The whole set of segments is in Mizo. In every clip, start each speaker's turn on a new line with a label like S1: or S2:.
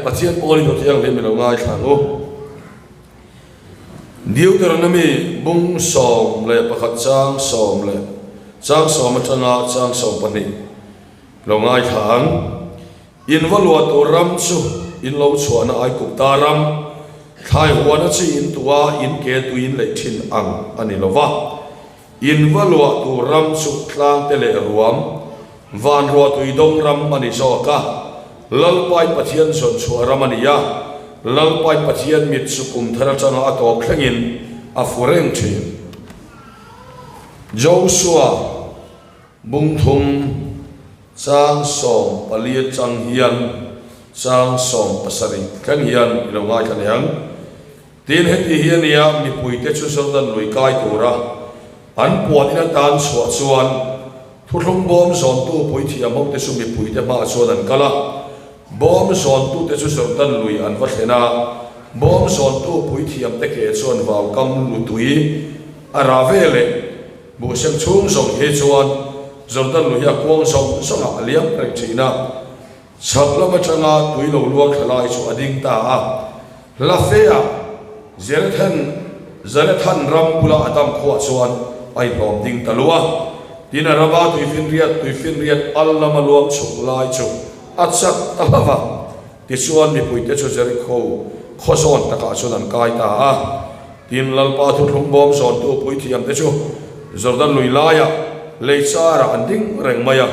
S1: Pathian pawl in aw thianghlim i lo ngaithla ang u. Deuteronomy bung 11 chang sawm leh chang sawm atanga chang 12 lo ngaithla ang. In va luah tur ram chu in lo chhuahna Aigupta ram, thlai huana chi in tua in ke tui in leih thin ang a ni lo va. In va luah tur ram chu tlangte leh ruam, van ruahtui dawng ram a ni zawk a, Lalpai Pathian zawn chhuah ram a ni a, Lalpai Pathian mit chu kum thar atanga a tawp thlengin a fu reng thin. Josua bung thum chang 14 atang hian chang 17 thleng hian i lo ngaithla leh ang. Tin, heti hi a nia, mipuite chu Jordan lui kai tura an puan in atan chhuah chuan thuthlung bawm zawntu puithiam hote chu mipuite hmaah chuan an kal a. Bawm zawntute chu Jordan lui an va thlen a, bawm zawntu puithiamte ke chuan vaukam lutui a rah ve leh buhsem chhung zawng hi chuan Jordan lui hi a kuang zawng zawngah a liam reng thin a. Chhak lam atanga tui lo luang thla lai chu a ding ta a, hla feah Zerethan Zarethan ram bula Adam khuaah chuan a inhlawm ding ta lu a. Tin, a rama tuifinriat tuifinriat al lama luang chhuk lai chu a chak ta hlauh a. Tichuan, mipuite chu Jerikho khaw zawn takah chuan an kai ta a. Tin, Lalpa thuthlung bawm zawntu puithiamte chu Jordan lui laiah lei charah an ding reng mai a.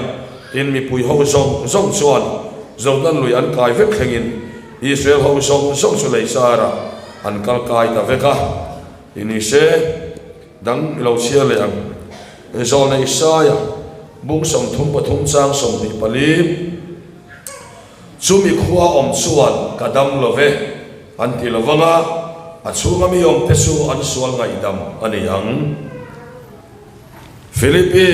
S1: Tin, mipui ho zawng zawng chuan Jordan lui an kai vek thlengin Israel ho zawng zawng chu lei charah an kal kai ta vek a. Ti ni se, dang i lo chhiar leh ang. Zawlna Isaia bung 33 chang 24, Chumi khua awm chuan ka dam lo ve, an ti lo vang a, a chhunga mi awmte chu an sual ngaihdam a ni ang. Philippi.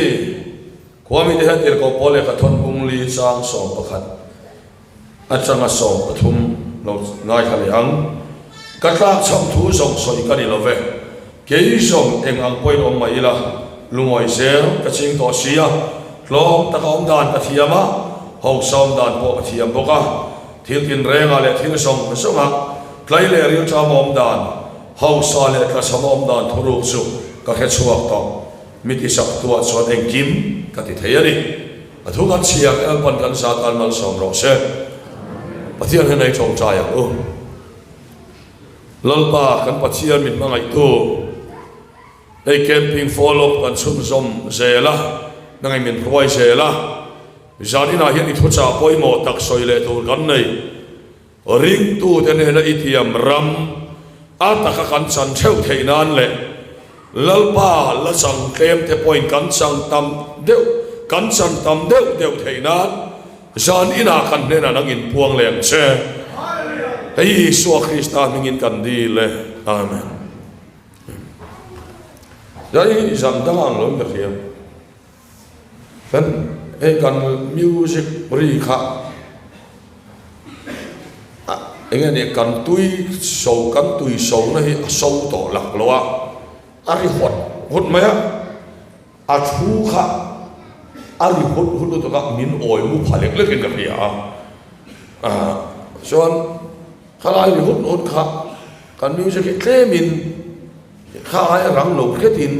S1: Khuami te hian tirhkoh pawl lehkha thawn bung li chang 11 atanga 13 lo ngaithla leh ang. Ka tlak chham thu zawng sawi ka ni lo ve. Kei zawng eng ang pawhin awm mai ila, lungawi zel ka ching tawh si a, tlawm taka awm dan ka thiam a, hausa awm dan pawh ka thiam bawk a. Thil tinrengah leh thil zawng zawngah tlai leh rilṭam awm dan, hausa leh tlachham awm dan thuruk chu ka hre chhuak tawh. Mi tisak tuah chuan engkim ka ti thei a ni. A thu kan chhiar te Lalpan kan za tan malsawm rawh se. Pathian hian ei tawngtai ang u. Lalpa kan Pathian min hmangaihtu hei camping follow up kan chhunzawm zel a, nangin min hruai zel a. Zaninah hian i thuchah pawimawh tak sawi leh tur kan nei. Ringtute nena i tiam ram a taka kan chan theuh theih nan leh Lalpa la chang tlem te pawhin kan chang tam deuh kan chan tam deuh deuh theih nan zan inah kan hnenah nang inpuang leh ang che. Hei Isua Krista hmingin kan dil e. Amen. Zan zan dang ang lo in ka hria. Kan hei kan music ri kha ah eng nge ni kan tui so kan tui so na hi a so tawh lak lo a, a ri hawt hawt mai a, a thu kha a ri hawt hawt lutuk a min awi mu pha lek lek in ka hria a, ah chuan khalai ri hawt hawt kha kan music hi tlem in. Kha ai a rang lo hretin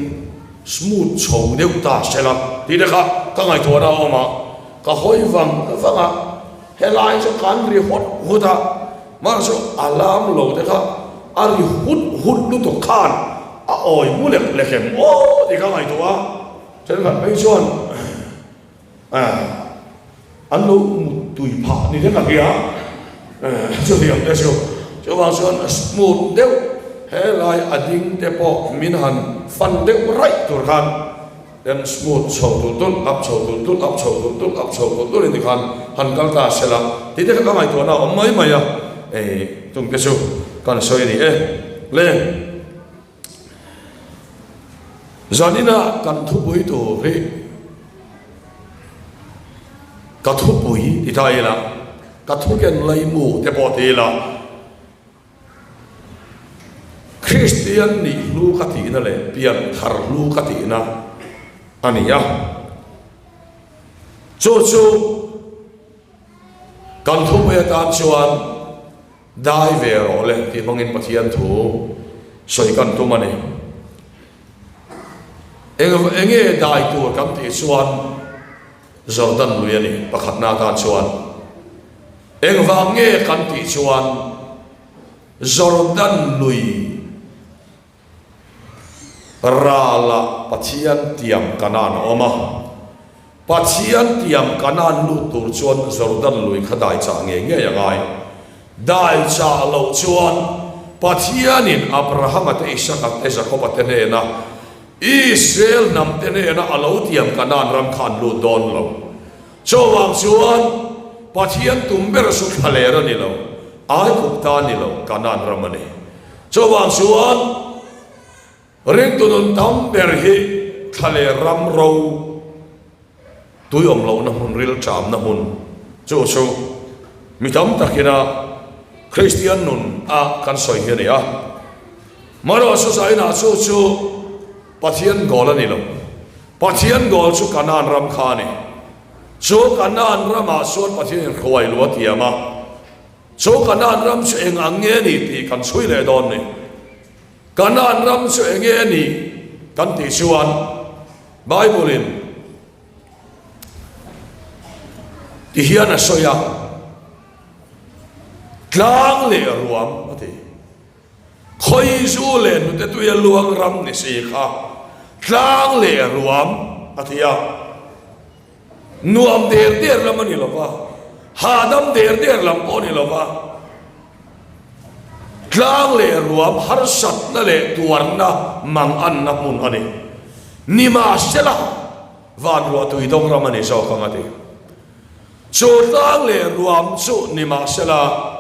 S1: smooth chho deuh ta se la tih te kha ka ngaihtuahna a awm a, ka hawi vang vang a, helai chu kan ri hawt hawt a, mahse a lam lo te kha a ri hut hut lutuk khan a awi mu lek lek em aw tih ka ngaihtuah a, thenkhat phei chuan an lo mut tui phah ni te ka hria chutiang te chu chuvang chuan smooth deuh helai a ding te pawh min han fan deuh raih tur khan then smooth chho tul tul up chho tul tul up chho tul tul up chho tul tul in tikhan han kal ta se la tih te kha ka ngaihtuahna a awm mai mai a chung te chu kan sawi a ni e le. Zanina kan thupui tur hi ka thupui ti ta ila, ka thuken laimu te pawh ti ila, Kristian nih hlu ka tihna leh pian thar hlu ka tihna a ni a. Chu chu kan thupui atan chuan. Dai ve rawh le tih hmangin Pathian thu sawi kan tum a ni. Eng enge dai tur kan tih chuan Jordan lui a ni pakhatna atan chuan. Engvang nge kan tih chuan Jordan lui Ralah Pathian tiam Kanaan a awm a. Pathian tiam Kanaan lut tur chuan Jordan lui kha dai chah ngei ngei a ngai. Dai chah loh chuan Pathianin Abrahama te, Isaka te, Jakoba te hnena Israel hnam te hnena a lo tiam Kanaan ram kha an lut dawn lo. Chuvang chuan Pathian tum ber chu thlaler a ni lo, Aigupta a ni lo, Kanaan ram a ni. Chuvang chuan ringtu nun tam ber hi thlaler ram ro tui awm lohna hmun, rilṭamna hmun chu chu mi tam takina Kristian nun a kan sawi hi a ni a. Amaherawhchu zainah chu chu Pathian goal a ni lo. Pathian goal chu Kanaan ram kha a ni. Chu Kanaan ramah chuan Pathianin hruai lu a tiam a. Chu Kanaan ram chu eng ang nge a ni tih kan chhui leh dawn ni. Kanaan ram chu eng nge a ni kan tih chuan Bible-in ti hian a sawi a, Tlang leh ruam a ti. Khawizu leh hnute tuia luang ram ni si kha tlang leh ruam a ti a, nuam der der lam a ni lo va, hahdam der der lam pawh a ni lo va, tlang leh ruam harsatna leh tuarna manganna hmun a ni. Nimahsela, van ruah tui dawng ram a ni zawk ang a ti. Chu tlang leh ruam chu nimahsela,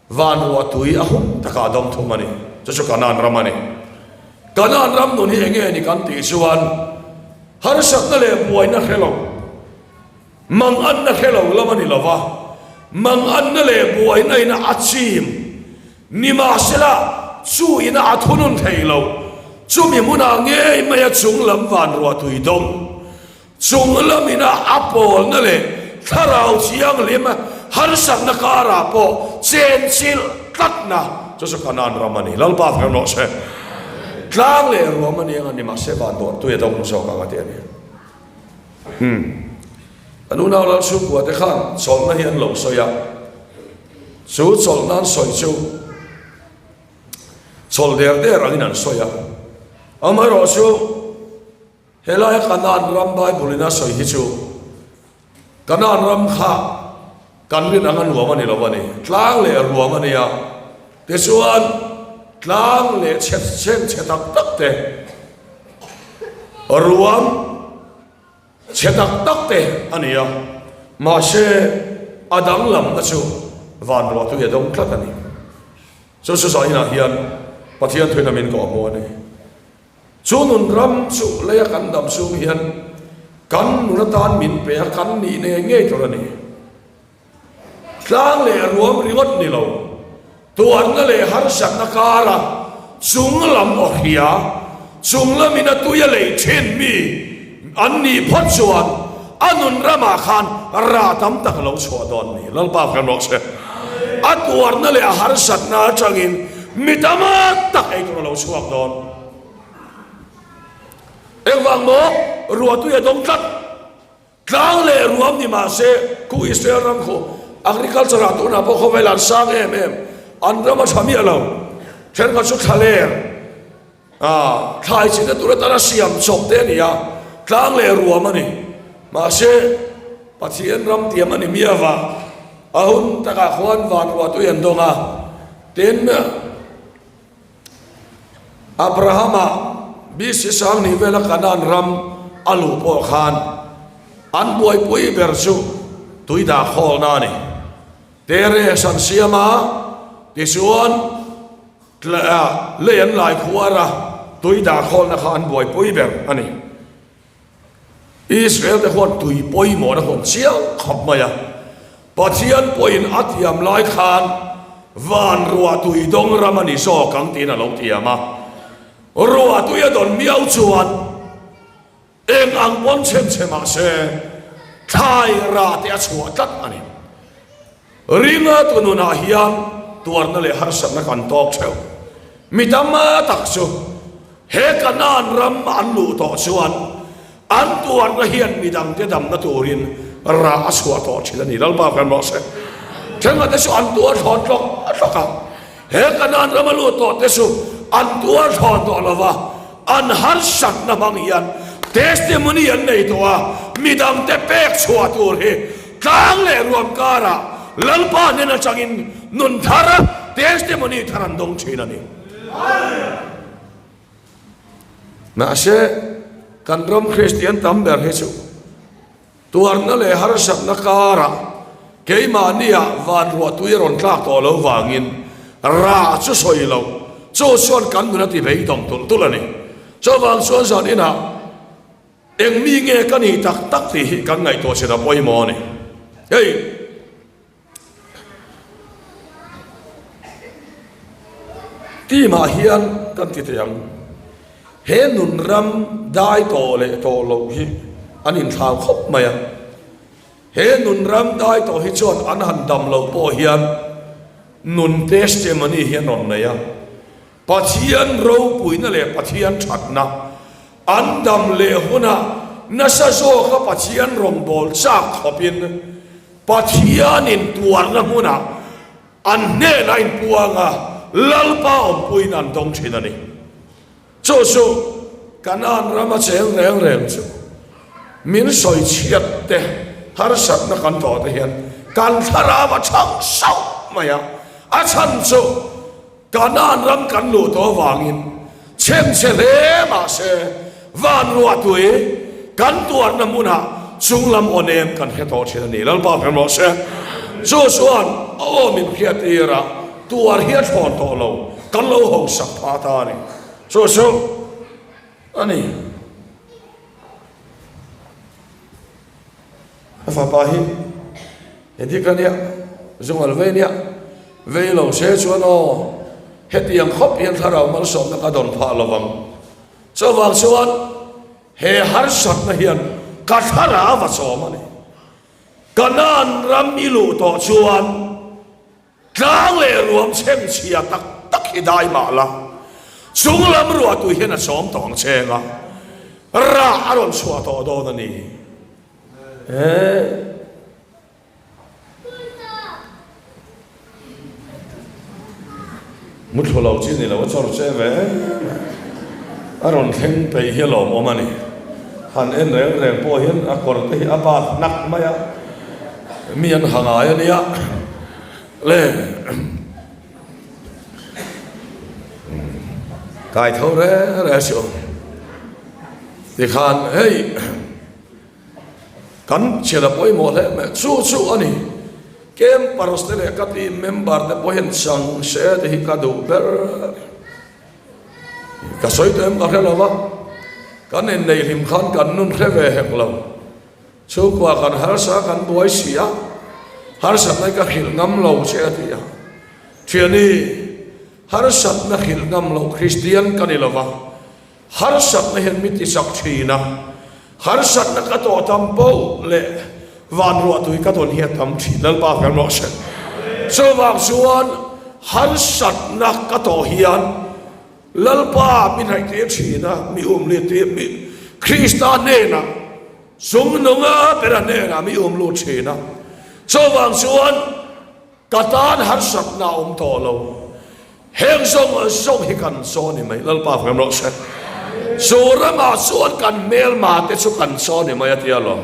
S1: Van ruah tui a hun takah a dawng thung a ni. Chu chu Kanaan ram a ni. Kanaan ram nun hi eng nge ni kan tih chuan harsatna leh buaina hre lo, manganna hre lo lam a ni lo va, manganna leh buaina ina a chim nimahsela chu ina a thunun thei lo. Chumi hmunah ngei mai a chung lam van ruah tui dawng Chung lamina a pawlna leh thlarau thianghlim harsatna karah pawh chenchilh tlatna chu chu Kanaan ram a ni. Lalpa fek rawh se. Tlang leh ruam a ni ang a ni, mahse van dawr tui a dawng zawk ang a ti a ni. Hmm. Kan unau lal chhungkua te khan chawlhna hi an lo sawi a, chu chawlhna an sawi chu chawlh der der angin an sawi a, amaherawhchu Helaia Kanaan ram Bible in a sawi hi chu Kanaan ram kha kan rin anga nuam a ni lo a ni, tlang leh ruam a nia, tichuan tlang leh chhe chhem chhe tak tak te, ruam chhe tak tak te a ni a, mahse a danglamna chu van ruahtui a dawng tlat a ni. Chu chu zainah hian Pathian thuin a min kawh hmu a ni. Chu nun ram chu leia kan dam chhung hian kan nun atan min pe a, kan nih ngei ngei tur a ni. Tlang leh ruam ringawt ni lo, tuarna leh harsatna kara chung lam aw hria, chung lamin a tui a lei thin mi an nih phawt chuan a nun ramah khan rah tam tak a lo chhuah dawn ni. Lalpa kan rawh se. A tuarna leh a harsatna atangin Mi tam tak ei tur a lo chhuak dawn. Engvang maw? Ruahtui a dawng tlat. Tlang leh ruam ni mah se, khu Israel ram khu agriculture ah tunah pawh khawvel an sang em em. An ram a tha miah lo. Thenkhat chu thlaler, ah, thlai chinna tur atana siam chawp te a ni a, tlang leh ruam a ni. Mahse, Pathian ram tiam a ni miah va, a hun takah khuan van ruahtui an dawng a. Tin, Abrahama BC 10,000 vela Kanaan ram a luh pawh khan an buaipui ber chu tui dah khawlna a ni. Teres an siam a, tichuan lei an lai khuar a, tui dah khawlna kha an buaipui ber a ni. Israel te huan tui pawimawhna huan chiang khawp mai a, Pathian pawhin a tiam lai khan van ruah tui dawng ram a ni zawk ang tiin a lo tiam a, ruah tui a dawn miau chuan eng ang pawn chhem chhe mah se thlai rah te a chhuah tlat a ni. Ringa tu nunah hian. tuarna leh harsatna kan tawk theuh. Mi tam tak chu he Kanaan ram an luh tawh chuan an tuarna hian midangte damna turin rah a chhuah tawh thin a ni. Lalpa kan rawh se. Thenkhatte chu an tuar thlawn tlawk tlawk a. He Kanaan rama lut tawh te chu an tuar thlawn tawh lo va, an harsatna hmang hian testimony an nei tawh a, midangte pek chhuah tur hi tlang leh ruam karah Lalpa hnen atangin nun thar testimony thar an dawng thin a ni. Mahse, kan ram Kristian tam ber hi chu Tuarna leh harsatna karah keimahniah van ruahtui a rawn tlak tawh lo vangin rah chu sawi lo, chu chuan kan nun a ti beidawng tulh tulh a ni. Chuvang chuan zan inah eng mi nge ka nih tak tak tih hi kan ngaihtuah chin a pawimawh a ni. Hei. Team ah hian kan ti thei ang, he nun ram dai tawh leh tawh loh hi an inthlau khawp mai a, he nun ram dai tawh hi chuan an han dam loh pawh hian nun testimony hi an rawn nei a, Pathian ropuina leh Pathian thatna an dam leh hunah nasa zawka Pathian rawngbâwl châk khawpin Pathianin tuarna hmunah an hnenah inpuang a, Lalpa awmpuiin an dawng thin a ni. Chu chu Kanaan rama cheng reng reng chu min sawi chhiat te, harsatna kan tawh te hian kan thlarau a chhang sauh mai a, a chhan chu Kanaan ram kan luh tawh avangin chhemchhe hle mah se van ruahtui kan tuarna hmunah chunglam aw nem kan hre tawh thin a ni. Lalpa hmel rawh se. Chu chuan a aw min hriat tir a, tuar hi a thlawn tawh lo, kan lo hausak phah ta a ni. Chu chu a ni. A fapa hi Edik a nia, Zungal vei nia, vei lo se chuan aw, hetiang khawp hian thlarau malsawmna ka dawn phah lo vang. Chuvang chuan he harsatna hian ka thlarau a chawm a ni. Kanaan ram i luh tawh chuan Tlang leh ruam chhemchhia tak tak hi dai mah la, chung lam ruahtui hian a chawm tawh ang cheng a, rah a rawn chhuah tawh dawn a ni. He. Muthlu lo chi ni lo a chawr che ve a rawn thleng peih hi a lawmawm a ni. Han en reng reng pawh hian a kawr te hi a bat hnak mai a. Mi an ha ngai a nia le. Kai tho reng reng si awm. Tikhan hei kan chhiat a pawimawh hle mai chu chu a ni. Campers te leh ka team member te pawh hian chang se te hi ka duh ber. Ka sawi tawh em ka hre lo va, kan inneih hlim khan kan nun hre ve hek lo. Chhungkua kan harsa kan buai si a, harsatna hi ka hrilh ngam lo che a ti a. Thiani, harsatna hrilh ngam loh Kristian ka ni lo va, harsatna hian mi tichak thin a, harsatna ka tawh tam poh leh van ruahtui ka dawn hi a tam thin, Lalpa hmel rawh se. Chuvang chuan harsatna ka tawh hian Lalpa min haihtir thin a, mi um lit tir, mi Krista hnenah, Chung nunga bera hnenah mi um lut thin a, chuvang chuan ka tan harsatna a awm tawh lo. Heng zawng zawng hi kan chaw ni mai, Lalpa hmel rawh se. Chu ramah chuan kan hmelma te chu kan chaw ni mai a tia lo.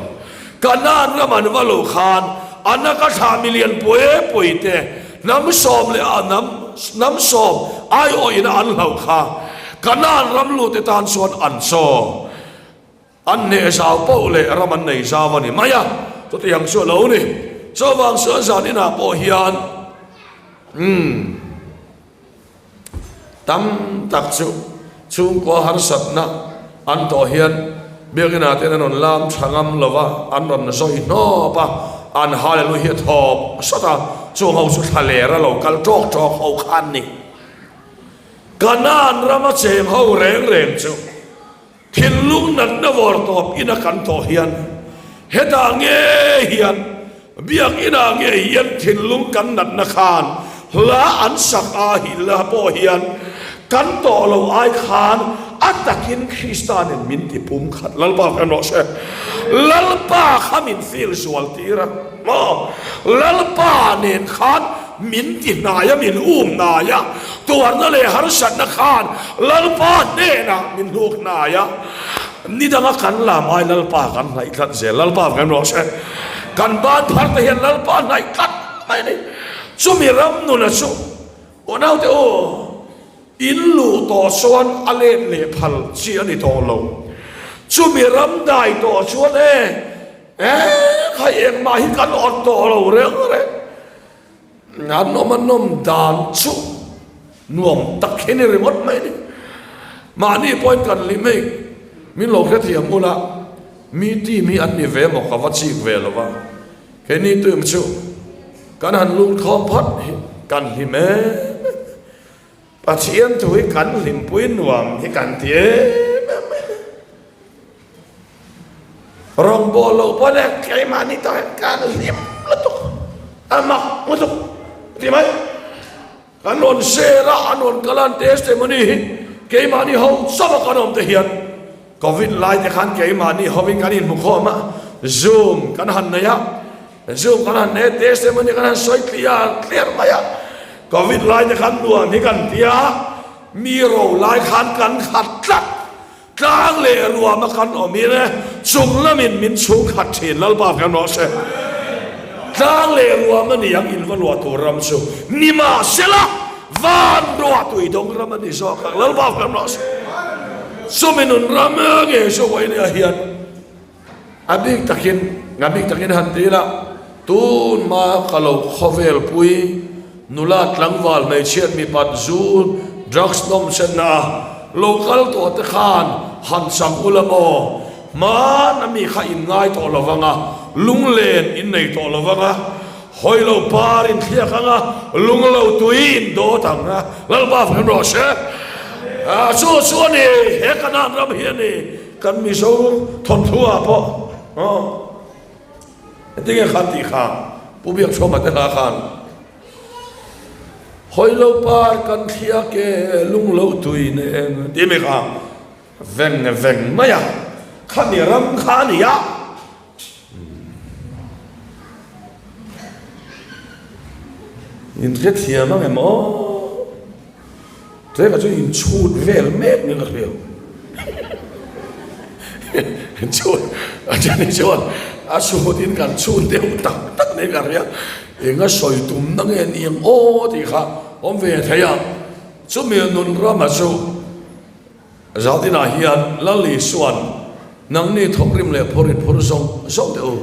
S1: Kanaan ram an va luh khan a naka thlah milian pui pui te hnam sawm leh a hnam hnam sawm aiawhin a an hlauh kha Kanaan ram lut te tan chuan an chaw. An hneh zau poh leh ram an nei zau a ni mai a, chutiang chu a lo ni. Chuvang chuan zan inah pawh hian umm tam tak chu chhungkua harsatna an tawh hian biakinah te an rawn lam tha ngam lo va, an rawn zawi hnawp a, an hallelujah hi a thawp sawt a, chung ho chu thla ler a lo kal tawk tawk ho kha an ni. Kanaan rama cheng ho reng reng chu. Thinlung natna vawr tawp ina kan tawh hian hetah nge hian Biakinah nge hian thinlung kan natna khan Hla an sak a hi la pawh hian kan tawh lo ai khan a takin Krista nen min ti pum khat. Lalpa kan rawh se. Lalpa kha min feel zual tir a maw? Lalpa nen khan min ti hnai a, min um hnai a, tuarna leh harsatna khan Lalpa hnenah min hnuk hnai a. Ni danga kan lam ai Lalpa kan hnaih tlat zel. Lalpa kan rawh se. Kan ban phar te hian Lalpa hnaih tlat mai a ni. Chumi ram nuna chu unaute u, in luh tawh chuan a let leh phal chi a ni tawh lo. Chumi ram dai tawh chuan e, e, khai engmah hi kan awt tawh lo reng reng. A nawm a nawm dan chu nuam tak hi ni ringawt mai a ni. Mahni pawhin kan hlim hei, min lo hrethiam ula, mi team hi an ni ve maw ka va chik ve lo va. Keini tuim chu kan han lut khawm phawt hi kan hlim em em. Pathian thu hi kan hlimpui nuam hi kan ti em em mai a. Rawngbâwl loh pawh le keimahni tawh hian kan hlim lutuk, a mak lutuk ti mai. Kan rawn share a, an rawn kal a, an testimony hi keimahni ho chauh a kan awm te hian Covid lai te khan keimahni hovin kan inhmu khawm a, Zoom kan han nei a, Zoom kan han nei a, testimony kan han sawi tliar tliar mai a, Covid lai te khan nuam hi kan ti a, mi ro lai khan kan khat tlat. Tlang leh ruama kan awm in chung lamin min chhung khat thin Lalpa kan rawh se. Tlang leh ruam a ni ang in va luah tur ram chu nimahsela van ruah tui dawng ram a ni zawk ang Lalpa kan rawh se. Chumi nun ram nge chu vawinia hian A bik takin, a bik takin han ti ila, tun hma ka lo khawvel pui, nula tlangval hmeichhiat mipat zu, drugs nawm senna a lo kal tawh te khan han chang ula maw? Hmana mi kha in ngai tawh lo vang a, lunglen in nei tawh lo vang a, hawi lo par in thliak ang a, lung lo tui in dawt ang a, Lalpa fak rawh se. Chu chu a ni, he Kanaan ram hi a ni. Kan Mizo thawnthu ah pawh aw engtin nge khan tih kha Pu Biakchhawma te hla khan Hawi lo par kan thliak e lung lo tui nen tih mi kha veng veng mai a khami ram kha a ni a. In hrethiam ang em aw? Tlema chu in chhut vel mek nia ka hria. Chuan a then hi chuan a chhut in kan chhut deuh tak tak nia ka hria. Enga sawi tum na nge ni ang aw tih kha awm ve thei a. Chumi nun rama chu Zautinah hian Lal Isua'n, Nangni thawkrim leh phur in phur zawng zawng teh u,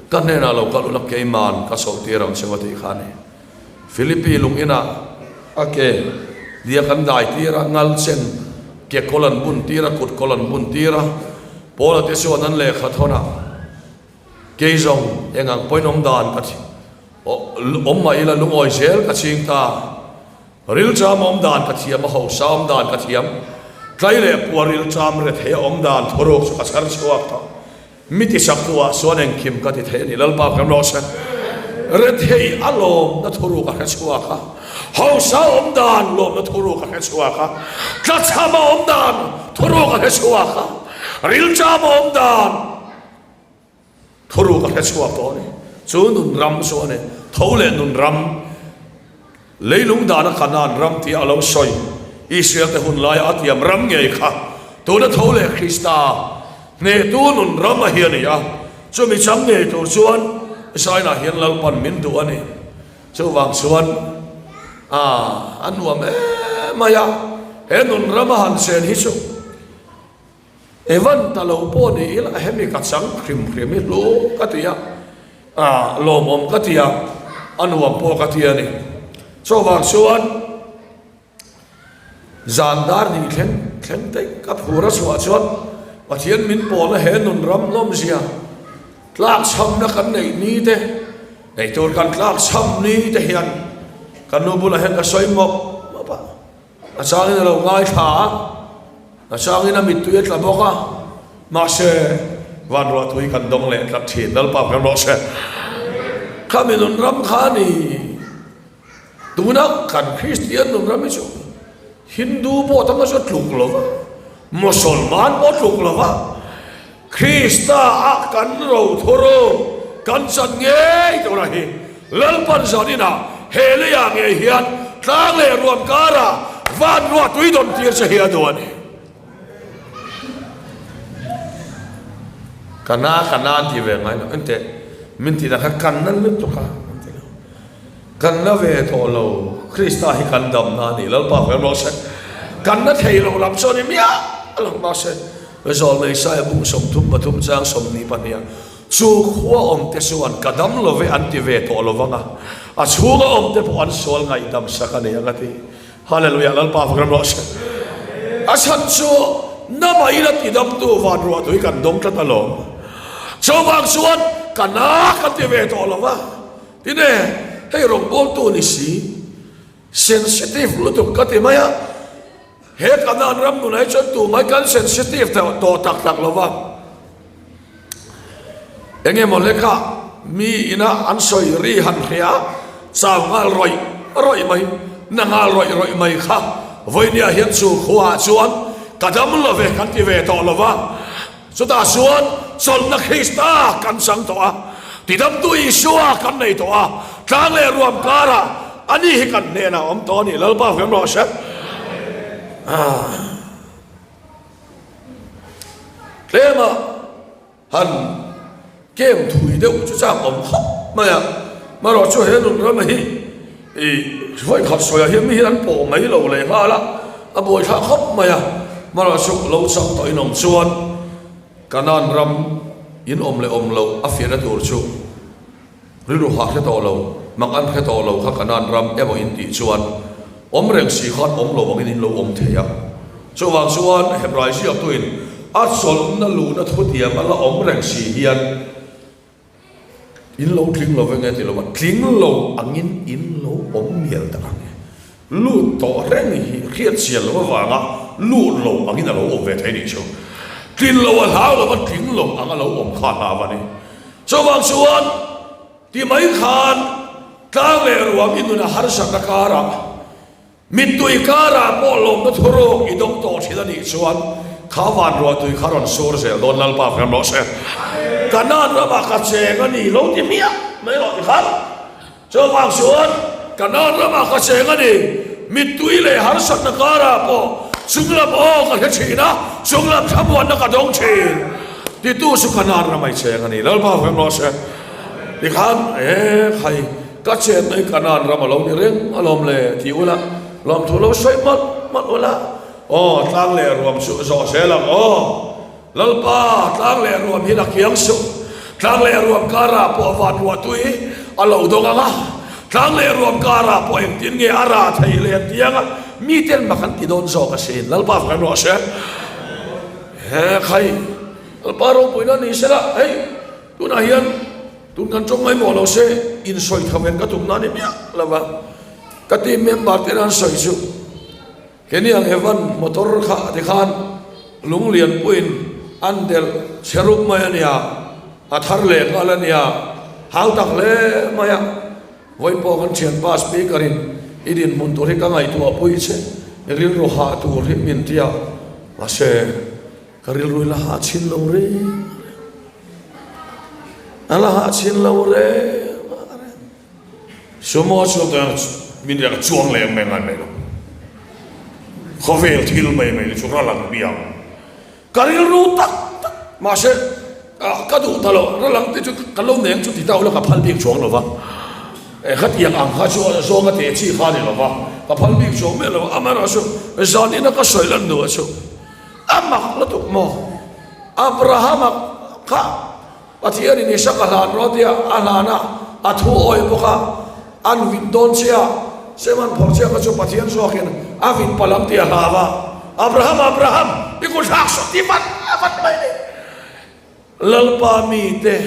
S1: ka hnenah lo kal ula keima'n ka chhohtir ang che u a tih kha a ni. Philippi lung inah a ke dia kan dai tir a, ngal chen ke kawl an bun tir a, kut kawl an bun tir a, Paula te chuan an lehkha thawnah, Kei zawng eng ang pawhin awm dan ka awm mah ila lungawi zel ka ching ta. Rilṭam awm dan ka thiam a, hausa awm dan ka thiam, tlai leh pua rilṭam rethei a awm dan thuruk chu ka chhar chhuak tawh. Mi tisak tu ah chuan engkim ka ti thei a ni, Lalpa kan rawh se. Rethei a lawmna thuruk a hre chhuak a, hausa awm dan lawmna thuruk a hre chhuak a, tlachham a awm dan thuruk a hre chhuak a, rilṭam a awm dan Thuruk a hre chhuak tawh a ni. Chu nun ram chu a ni. Tho leh nun ram, leilung dana Kanaan ram tia a lo sawi, Israel te hun laia a tiam ram ngei kha tuna tho leh Krista hnehtu nun ram a hi a ni a. Chumi chang ngei tur chuan Israel-ah hian Lalpan min duh a ni. Chuvang chuan a a nuam em mai a, he nun rama han chen hi chu. Evan ta lo pawh ni ila hemi ka chang hrim hrim i hlu ka ti a, ah lawmawm ka ti a, a nuam pawh ka ti a ni. Chuvang chuan zan dar ni thleng thleng daih ka phur a chhuah chuan Pathian min pawlna he nun ram nawmzia tlakchhamna kan neih ni te, nei tur kan tlakchham ni te hian ka nu bulah hian ka sawi mawp mawp a. A changin a lo ngaithla a, a changin a mittui a tla bawk a, mahse van ruahtui kan dawng leh tlat thin, Lalpa kan rawh se. Khami nun ram kha a ni. Tuna kan Kristian nun ram hi chu Hindu pawh tam chu tluk lo va, Mosolman pawh tluk lo va, Krista ah kan ro thur u, kan chan ngei tur a hi. Lalpan zan inah he leiah ngei hian tlang leh ruam karah van ruah tui dawn tir che hi a duh a ni. Ka na ka na an ti ve ngai lo, engteh min tih dan kha kan na lutuk a an ti lo. Kan la ve tawh lo, Krista hi kan damna a ni, Lalpa hmel rawh se. Kan la thei lo lam chu a ni miah lo mahse, Zawlnei Saia bung 33 chang 22 ah, Chu khua awmte chuan ka dam lo ve an ti ve tawh lo vang a, a chhunga awmte pawh an sual ngaihdam sak a ni ang a ti. Hallelujah, Lalpa fak ram rawh se. A chhan chu nama ila tidamtu van ruahtu hi kan dawng tlat alawm. Chuvang chuan ka na kan ti ve tawh lo va. Tine, hei rawngbawltu ni si, sensitive lutuk ka ti mai a, he Kanaan ram nunah hi chuan tumah hi kan sensitive tawh tak tak lo va. Eng emaw hleka mi ina an sawi ri han hria chau nghal rawih rawih mai, na nghal rawih rawih mai kha vawinia hian chu khuaah chuan ka dam lo ve kan ti ve tawh lo va. Chutah chuan chawlhna Krista kan chang tawh a, tidamtu Isua kan nei tawh a, tlang leh ruam karah ani hi kan hnenah a awm tawh a ni. Lalpa hriam rawh se. Tlema han kem thui deuh chu chak awm khawp mai a, marawh chu he nun rama hi I vawikhat sawiah hian mi hian an pawh mai lo leh nghal a, a buaithlak khawp mai a. Hmanah chu lo chak tawh in awm chuan Kanaan ram in awm leh awm loh a fiahna tur chu rilru hah hre tawh lo, mak an hre tawh lo kha Kanaan ram emaw in tih chuan awm reng si khan awm lo angin in lo awm thei a. Chuvang chuan Hebrai ziaktuin a chawlhna luhna thutiam a la awm reng si hian, In lo tling lo ve nge ti lo va, tling lo angin in lo awm mial tak ang e. Lut tawh reng hi hriat chian loh avanga lut lo angin a lo awm ve thei nih chu. Tlin lo a hlau lo va, tling lo ang a lo awm kha a hlau a ni. Chuvang chuan ti mai khan tlang leh ruam i nun a harsatna karah, Mittui karah pawh lawmna thuruk i dawng tawh thin a nih chuan kha van ruahtui kha rawn sur zel dawn Lalpa hriam rawh se. Kanaan ramah ka cheng a ni lo ti hmiah mai rawh ti khan. Chuvang chuan Kanaan ramah ka cheng a ni. Mittui leh harsatna karah pawh chunglam aw ka hre thin a, chunglam thlamuanna ka dawng thin. Titu chu Kanaan ramah i cheng a ni Lalpa hriam rawh se. Tikhan e khai. Ka chenna hi Kanaan ram a lo ni reng alawm le ti ula, lawmthu lo sawi mawlh mawlh ula, aw tlang leh ruam suh zawh zel ang aw. Lalpa, tlang leh ruam hi la kiang suh, tlang leh ruam karah pawh van ruah tui a lo dawng ang a, tlang leh ruam karah pawh engtin nge a rah theih leh an ti ang a, miten mak an ti dawn zawk asin. Lalpa fak em rawh se. He khai, Lalpa ropuina ni sela, hei tunah hian, Tun kan tawng ngaimawh lo se, insawi tha ven ka tum na ni miah lo va, ka team member ten an sawi chu Kenny ang Evan motor kha tikhan lunglian puiin an delh chhe rup mai a nia, a thar leh nghal a nia, hau tak hle mai a, vawiin pawh kan thianpa speaker in i dinhmun tur hi ka ngaihtuah pui che, i rilru hah tur hi min ti a, mahse. Ka rilru i la hah chhin lo reng reng. A la hah chhin lo reng reng. Sumo chuan tuna min riak a chuang leh ang mai ngai mai lo. Khawvel thil mai mai chu ral ang biang. Ka rilru tak tak mahse ka duh ta lo. Ral ang te chu ka lo neng chu ti ta ula ka phal bik chuang lo va. Khatiang ang kha chu zawnga teh chi kha a ni lo va. Ka phal bik chuang miah lo va. Amaherawhchu zanin a ka sawi lan hnuah chu. A mak lutuk maw? Abrahama kha Pathianin Isaka hlan rawh tia a hlan a, a thu awi bawk a, an vit dawn che a, sem an phawrh che kha chu Pathian zawkin a vit palh ang tih a hlau a, Abraham, Abraham, i kut thlak suh ti vat vat mai ni. Lalpa mite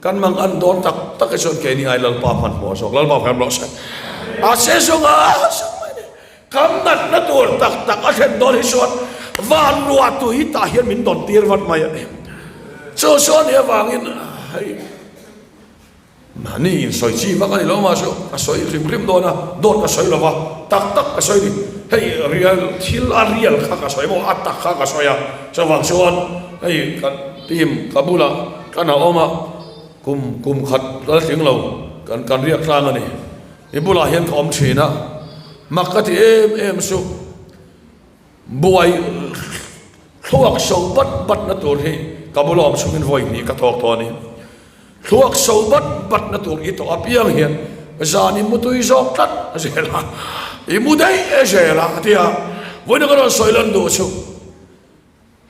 S1: kan mang an dawn tak tak hi chuan keini ai Lalpa hmanhmawh zawk, Lalpa hmel rawh se. A che zawng a zawng mai ni. Kan natna tur tak tak a thlen dawn hi chuan van ruah tui tah hian min dawn tir vat mai a ni. Chu chuan hi avangin hei. Mahni insawi chi vak a ni lo mahse ka sawi hrim hrim dawn a, dawt ka sawi lo va, tak tak ka sawi ni. Hei real thil a real kha ka sawi maw, a tak kha ka sawi a. Chuvang chuan hei kan team ka bulah kan a awm a, kum kum khat la tling lo kan kan riak tlang a ni. I bulah hian ka awm thin a, mak ka ti em em chu. Buai thluak so bat bat na tur hi ka bula awm chungin vawi hnih ka tawk tawh a ni. Thluak so bat bat na tur i tawh apiang hian zan i mutui zawk tlat zel a, i mu daih zel a ti a. Vawiin ka rawn sawi lan duh chu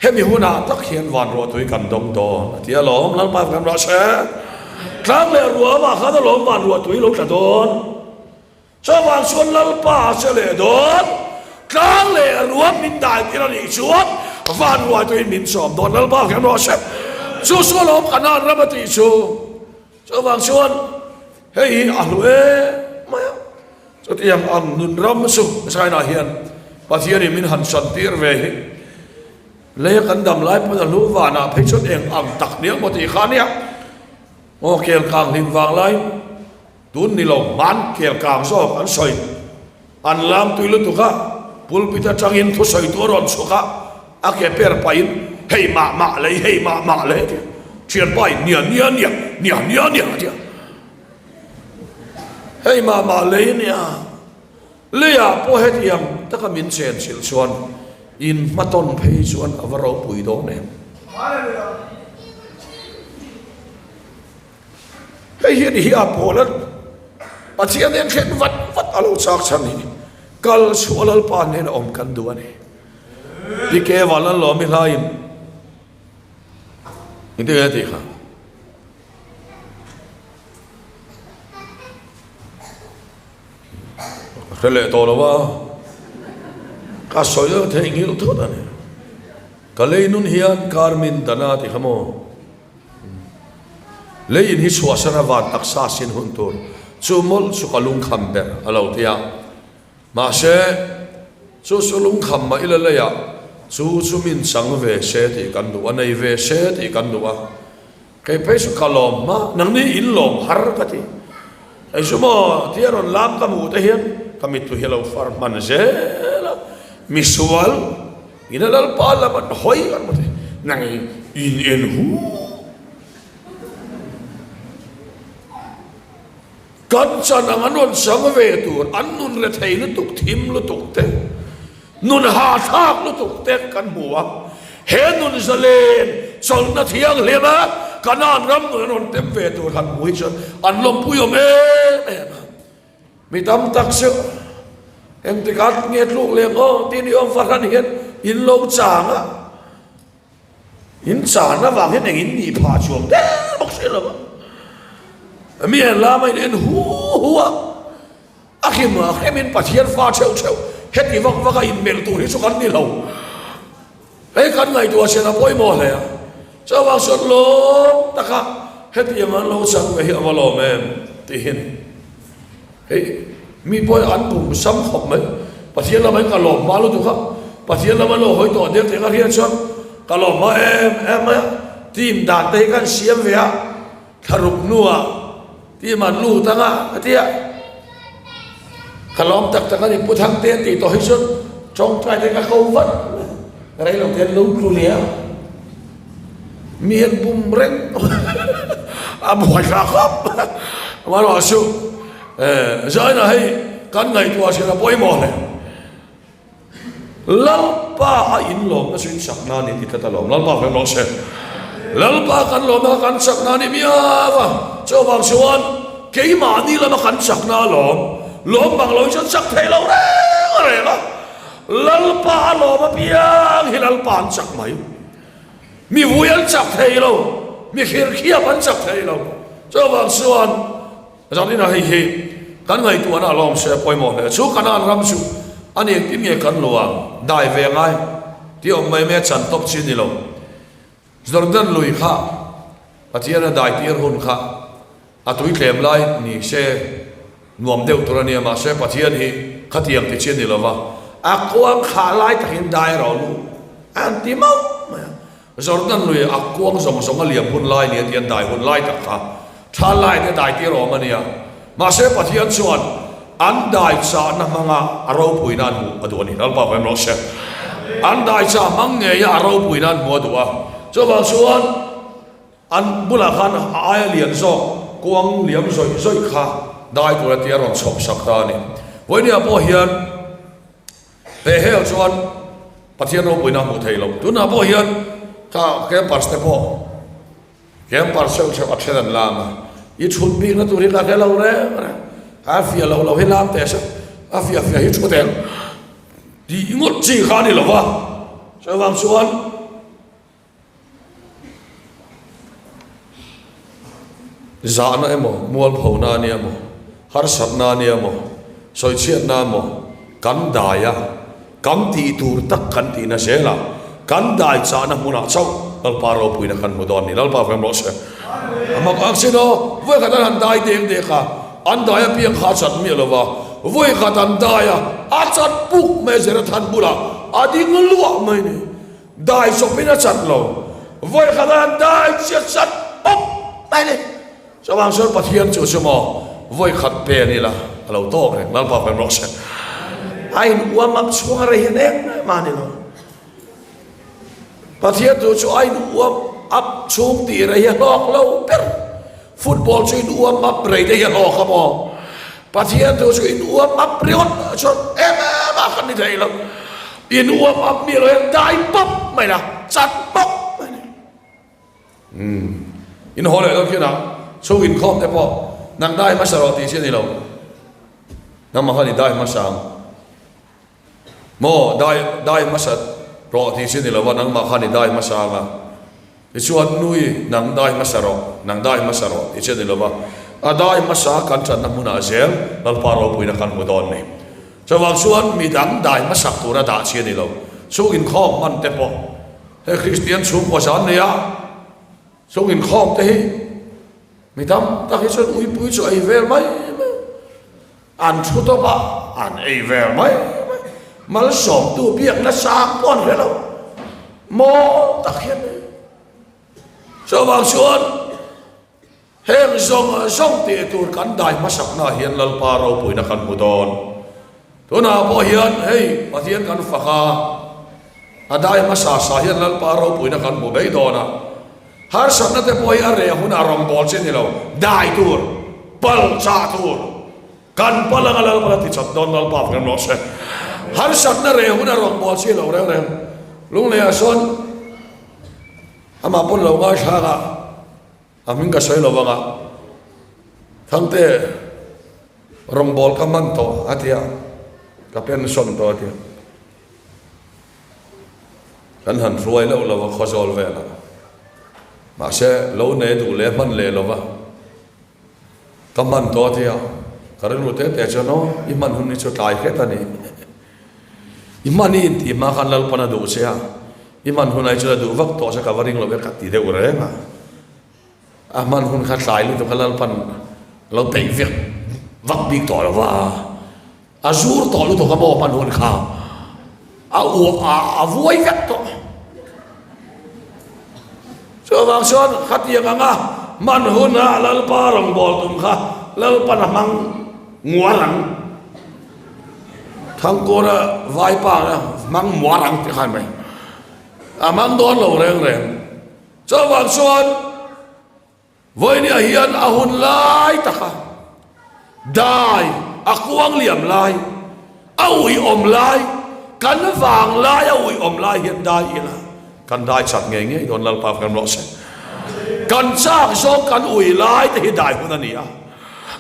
S1: hemi hunah tak hian van ruahtui kan dawng dawn a ti alawm, Lalpa kan rah se. Tlang leh ruamah khan alawm van ruahtui lo tla dawn. Chuvang chuan Lalpa a che leh dawn, tlang leh ruam min dai tir a nih chuan van ruaituin min chawm dawn. Lalpa hian rawh se, chu chu alawm Kanaan ram a tih chu. Chuvang chuan hei hi a hlu em mai a, chutiang ang nun ram chu China hian Pathianin min han chantir ve hi. Leia kan dam lai pawn a hlu vanah phei chuan eng ang tak nia maw tih kha nia. Aw kel kang hlim vang lai. Tun ni lo hman kel kang zawk an sawi. An lam tui lutuk a, pulpit atangin thusawi tu a rawn chhuk a, a ke per pahin hei mah mah lei, hei mah mah lei a ti a. Thianpa in nia nia nia, nia nia nia a ti a. Hei mah mah lei nia, leiah pawh hetiang taka min chen chilh chuan in hmatawn phei chuan a va ropui dawn em. Hei hi a ni hi a pawl a, Pathian nen thlen vat vat a lo chak chhan hi kal chhuah Lalpa hnena awm kan duh a ni. Ti ke van an lawm i hlaiin engtin nge a tih kha? Ka hre leh tawh lo a, ka sawi a theihnghilh thut a ni. Ka lei nun hian Carmin Dana ti kha maw? Lei in hi chhuahsan a van taksa sin hun tur chu mawlh chu ka lungkham ber a lo ti a. Mahse, chu chu lungkham mah ila leiah chu chu min chang ve se tih kan duh a, nei ve se tih kan duh a. Kei phei chu ka lawm hma, nangni in lawm har ka ti. Hei chu maw tia rawn lam ka hmuh te hian ka mittui hi a lo far hman zel a, misual Ina Lalpa lam an hawi kan hmu thei. Nang in en hu. Kan chan ang an rawn chang ve tur, an nun rethei lutuk, thim lutuk te, nun hahthlak lutuk te kan hmu a. He nun zalen, chawlhna thianghlim a Kanaan ram nun an rawn tem ve tur han hmu hi chuan an lawmpui awm em em a. Mi tam tak chu engtikah nge tluk leh maw tih ni awm fahran hian in lo chang a, in chan avang hian eng in nih phah chuang der bawk si lo a. Mi en lama in en hu hu a, a hrim a hrimin Pathian fa theuh theuh heti vak vaka inmelh tur hi chu kan ni lo. Hei kan ngaihtuah sian a pawimawh hle a, chuvang chuan lawm taka hetiang an lo chang ve hi a va lawm em tihin hei mi pawh hi an bum sam khawp mai. Pathian lamah hian ka lawm hma lutuk a, Pathian lama lo hawi tawh der tih ka hriat chuan ka lawm hma em em mai a, team dan te hi kan siam ve a, thlaruk hnuah Ti man lut ang a, a ti a. Ka lawm tak tak a ni, Pu Thangte an tih tawh hi chuan tawngtai te ka ko vat mai. Rei lo te an lo tlu leh a, mi an bum reng a buai thla khawp. Amaherawhchu chu Zaina hei kan ngaihtuah thin a pawimawh hle. Lalpa a inlawmna chu in chakna a ni tih tlat a lawm. Lalpa kan lawm se. Lalpa kan lawmna kha kan chakna a ni miau a. Chuvang chuan keimahni lama kan chakna a lawm. Lawm bang lo hi chuan chak thei lo reng reng a. Lalpa a lawm apiang hi Lalpa an chak mai. Mi vui an chak thei lo. Mi khirkhiap an chak thei lo. Chuvang chuan. Zanin ah hei hi kan ngaihtuahna a lawm se a pawimawh hle. Chu Kanaan ram chu a ni engtin nge kan luh ang? Dai ve ngai tih awm mai mai a chan tawp chi a ni lo. Jordan lui kha Pathian a dai tir hun kha a tui tlem lai ni se nuam deuh tur a nia mahse Pathian hi khatiang ti chi a ni lo va, a kuang khah lai takin dai rawh lu an ti mauh mai a. Jordan lui a kuang zawng zawng a liam hun lai nia tih an dai hun lai tak kha. Tha laite dai tir awm a nia. Mahse Pathian chuan an dai chahna hmanga a ropuina an hmuh a duh a ni. Lalpa pawh em rawh se. An dai chah hmang ngeia a ropuina an hmuh a duh a. Chuvang chuan an bulah khan a aia lian zawk kuang liam zawih zawih kha dai tur a tia rawn chhawp sak ta a ni. Vawinia pawh hian He hel chuan Pathian ropuina a hmuh thei lo. Tunah pawh hian kha campers te pawh campers hreuh hreuh a then an lam a, i thut bikna tur hi ka hre lo reng reng, a fiah lo lo hi lam teh se, a fiah fiah hi thu teh tih ngawt chi kha a ni lo va, chuvang chuan. Zahna emaw, mualphona a nia maw, harsatna a nia maw, sawichhiatna emaw kan dai a, kan tih tur tak kan tihna zelah kan dai chahna hmunah chauh Lalpa ropuina kan hmu dawn a ni. Lalpa fem rawh se. A mak ang sin aw, vawi khat an han dai dek dek a, an dai apiang kha a chat miah lo va, vawi khat an dai a, a chat puk mai a Jerathan bulah a ding luah mai a ni. Dai chawpin a chat lo. Vawi khat a han dai chiah chat pawp mai ni. Chuvang chuan Pathian chu chu maw vawi khat pen ila a lo tawk reng. Lalpa pen rawh se. A in uam up chhung a rei hian engmah a ni lo. Pathian chu chu a in uam up chhung tih rei hi a hlawk lo ber. Football chu in uam up rei te hi a hlawk a maw? Pathian thu chu in uam up ringawt chuan em em a kan ni thei lo. In uam up mi lo hian dai pawp mai la, chat pawp mai ni. Umm, in haw leh dawn khian a chhung inkhawm te pawh nang dai hmasa rawh tih chi a ni lo. Nangmah khan i dai hmasa ang. Maw, dai, dai hmasa rawh tih chi ni lova nangmah khan i dai hmasa ang a. Tichuan, Nui, nang dai hmasa rawh, nang dai hmasa rawh tih chi ni lova, a dai hmasa kan ṭanna hmunah zel Lalpa ropuina kan hmu dawn ni. Chuvang chuan mi dang dai hmasak tura dah chi a ni lo. Chhung inkhawm hman te pawh he Kristian chhungkaw zan nei a, chhung inkhawm te hi mi tam tak hi chuan uipui chu ei vel mai mai. An thu tawp a, an ei vel mai mai. Malsawmtu biakna sang pawh an hre lo. Maw tak hian nei. Chuvang chuan heng zawng zawng tih tur kan dai hmasaknaah hian Lalpa ropuina kan hmu dawn. Tunah pawh hian hei Pathian kan fak a, a dai hmasa sa hian Lalpa ropuina kan hmu mai dawn a. Harsatna te pawh hi a reh hunah rawngbâwl chi a ni lo, dai tur, pal chah tur, kan pal anga Lalpan a ti chat dawn, Lalpa fak em rawh se. Harsatna reh hunah rawngbâwl chi a lo reng reng. Lungleiah sawn amah pawn lo ngaithlak a, a hming ka sawi lo vang a, Thangte rawngbâwl ka hman tawh a ti a, ka pension tawh a ti a. Kan han hruai loh lo a khawzawl velah. Mahse, lo nei duh leh hman leh lova ka hman tawh a tia, ka rilru te te chuan aw, i hman hun hi chu tlai hret a ni. I hman i intih hma khan Lalpan a duh che a, i hman hun ai chuan a duh vak tawh che ka va ring lo ve ka ti deuh reng a. A hman hun kha tlai lutuk a Lalpan a lo peih vek vak bik tawh lo va. A zur tawh lutuk a maw hman hun kha a uah a a vuai vek tawh. Chuvang chuan khatiang anga hman huna Lalpa rawngbâwl tum kha Lalpan a hmang nguar ang. Thangkawra vaipa kha hmang muar ang tih khan mai. A hmang dawn lo reng reng. Chuvang chuan. Vawinia hian a hun lai taka dai a kuang liam lai, a uiawm lai, kan vang lai a uiawm lai hian dai ila kan dai chak ngei ngei dawn Lalpa kan rawh se. Kan chak zawng kan ui lai te hi dai hun a ni a,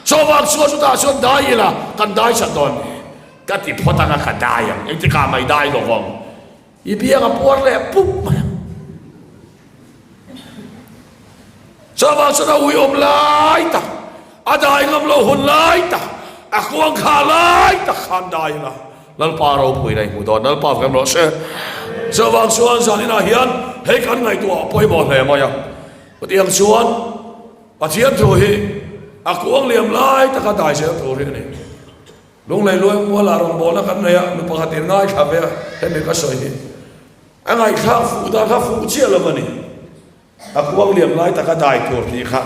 S1: chuvang chuan chutah chuan dai ila kan dai chak dawn ni. Ka ti phawt anga ka dai ang, engtikah mai dai lo vang. I biang a puar leh pup mai ang. Chuvang chuan a uiawm lai tak, a dai ngam lo hun lai tak, a kuang kha lai tak khan dai ila Lalpa ropui na i hmu dawn. Lalpa fem rawh se. Chuvang chuan zaninah hian hei kan ngaihtuah a pawimawh hle mai a. Chutiang chuan Pathian thu hi a kuang liam lai taka dai zel tur hi a ni. Lunglei luai mualah rawngbawlna kan nei a, nu pakhatin ngaithla ve a, hemi ka sawi hi a ngaihthlak fuh dan kha fuh chiah lo a ni. A kuang liam lai taka dai tur tih kha.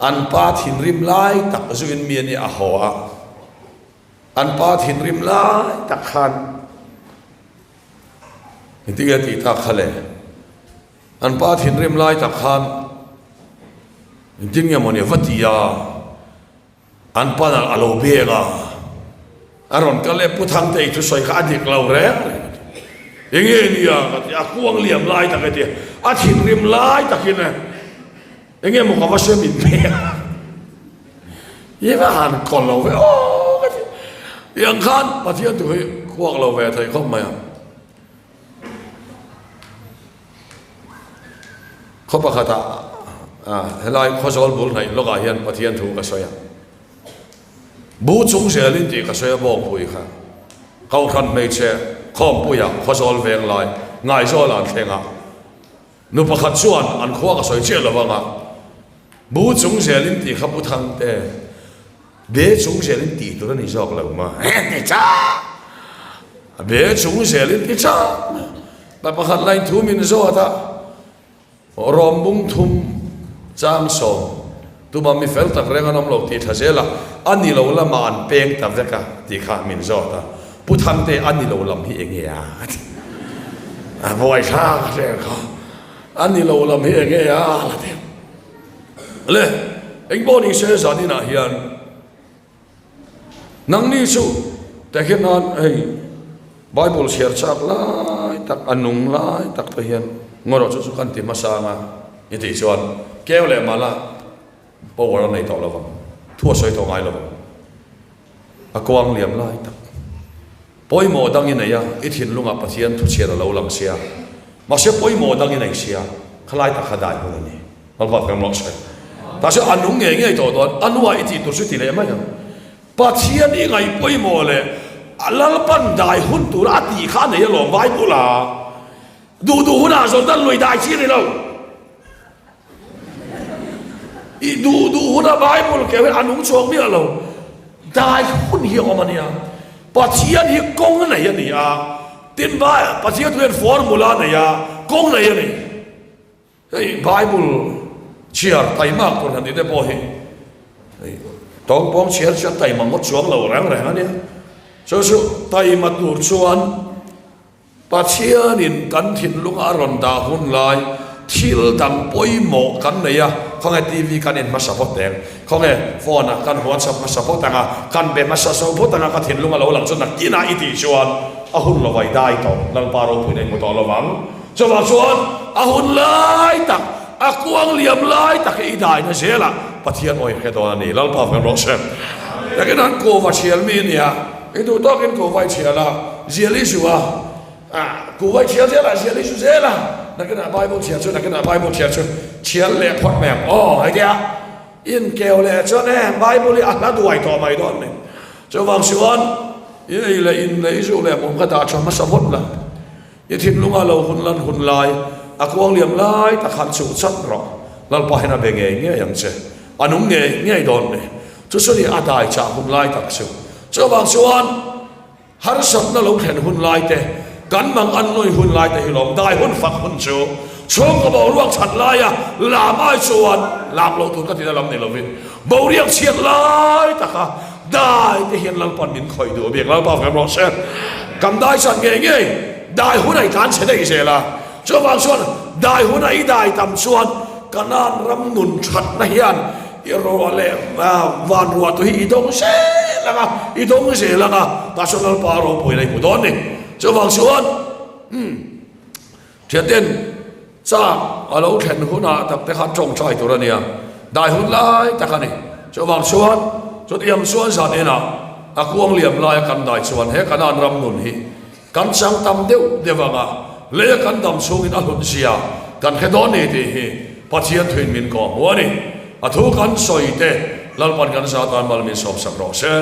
S1: An pa thinrim lai tak zuin mi a nih a haw a, an pa thinrim lai tak khan engtin nge a tih tak kha le? An pa thinrim lai tak khan engtin nge mawni va ti a, An panah a lo beng a, a rawn kal e Pu Thangtei thusawi kha a dik lo reng reng a ti. Enge nia ka ti, a kuang liam lai tak e ti, a thinrim lai takin e enge maw ka va hre min hmel a, i va han kaw lo ve aw ka ti. Tiang khan Pathian thu hi kuak lo ve thei khawp mai ang. Khaw pakhatah helai Khawzawl bul hnaih lawkah hian Pathian thu ka sawi a. Bu chung zelin tih ka sawi a bawkpui kha. Kohhran hmeichhe khawmpuiah Khawzawl veng lai Ngaizawlah an thleng a. Nu pakhat chuan an khua ka sawi chiah lo vang a, Bu chung zelin tih kha Pu Thangte be chung zelin tih tur a ni zawk lo ma ti chah a be chung zelin ti chah pa pakhat line thu min zawt a rawm bung thum chang sawm tuma mi fel tak reng an awm lo tih thla zel a a ni lo lamah an peng ta vek a tih kha min zawt a Pu Thangte a ni lo lam hi enge a? A ti. A buaithlak a hreng kha. A ni lo lam hi enge a? A ti. Le, eng pawh ni se zan inah hian nangni chu tehkhin nan hei Bible chhiar chak lai tak, a nung lai tak te hian ngaw rawh chu chu kan ti hmasa anga i tih chuan keu leh mala power a nei tawh lo vang, thu a sawi tawh ngai lo vang. A kuang liam lai tak. Pawimawh dang i nei a, i thinlungah Pathian thuchhiat a lo lang sia. Mahse pawimawh dang i nei sia, khalai tak kha dai hun a ni. Lalpa kan rawh se. Mahse a nung ngei ngei tawh dawn, a nuah i tih tur chu ti leh mai ang. Pathian i ngaih pawimawh leh a Lalpan dai hun tura a tih kha a nei alawm Bible a. Duh duh hunah Jordan lui dai chi a ni lo. I duh duh huna Bible keu hi a nung chhuak miah lo. Dai hun hi a awm a nia. Pathian hi kawng nei a ni a. Tin Pathian thu hian formula a nei a, kawng nei a ni. Hei Bible chhiar taimak tur han tih te pawh hi hei tawngpawng chhiar chu an taima ngawt chuang lo reng reng a nia. Chu chu taima tur chuan Pathianin kan thinlunga a rawn dah hun lai thil dang pawimawh kan nei a, khawnge TV kan en hmasa phawt teng, khawnge phone ah kan WhatsApp hmasa phawt ang a, kan be hmasa zo phawt ang a, ka thinlung a lo lang chu nakinah i tih chuan a hun lo vai dai tawh, Lalpa ropuina i hmu tawh lo vang. Chuvang chuan a hun lai tak, a kuang liam lai tak hi i daina zelah Pathian awi hre dawn a ni, Lalpa veng rawh se. Nakin an kuva thial mi a nia. I duh tawkin kuhva i chhial a, zial i zu a, kuhva i chhial zel a, zial i zu zel a, nakinah Bible chhiar chu, nakinah Bible chhiar chu chhial leh phawt mai ang aw, hei tia inkeu leh chuan e Bible hi a hla duai tawh mai dawn ni. Chuvang chuan i ei leh in leh i zu leh hmum kha dah tha hmasa phawt la, i thinlunga lo hun lan hun lai, a kuang liam lai tak khan chuh chat rawh, Lalpa hian a be ngei ngei ang che, a nung ngei ngei dawn ni. Chu chu ni a dai chah hun lai tak chu. Chuvang chuan harsatna lo thlen hun lai te, kan mang an nawi hun lai te hi lawm dai hun fak hun chu chhungkaw boruak that laia lam ai chuan lam loh tur ka tina lam ni lovin boruak chhiat lai taka dai te hian Lalpan min khawih duh a biak Lalpa vem rawh se. Kan dai chan ngei ngei dai hun a i tlan chhe daih zel a. Chuvang chuan dai huna i dai tam chuan Kanaan ram nun thatna hian i ruah leh van ruah tu hi i dawng zel ang a, i dawng zel ang a, tah chuan Lalpa ropuina i hmu dawn ni. Chuvang chuan umm thianten chak a lo thlen hunah tak te khan tawngtai tur a nia, dai hun lai tak a ni. Chuvang chuan chutiang chuan zan enah a kuang liam laia kan dai chuan he Kanaan ram nun hi Kan chang tam deuh deuh ang a, leia kan dam chhungin a hlut zia kan hre dawn ni tih hi Pathian thuin min kawh hmu a ni. A thu kan sawi te Lalpan kan za tan mal min sawmsak rawh se.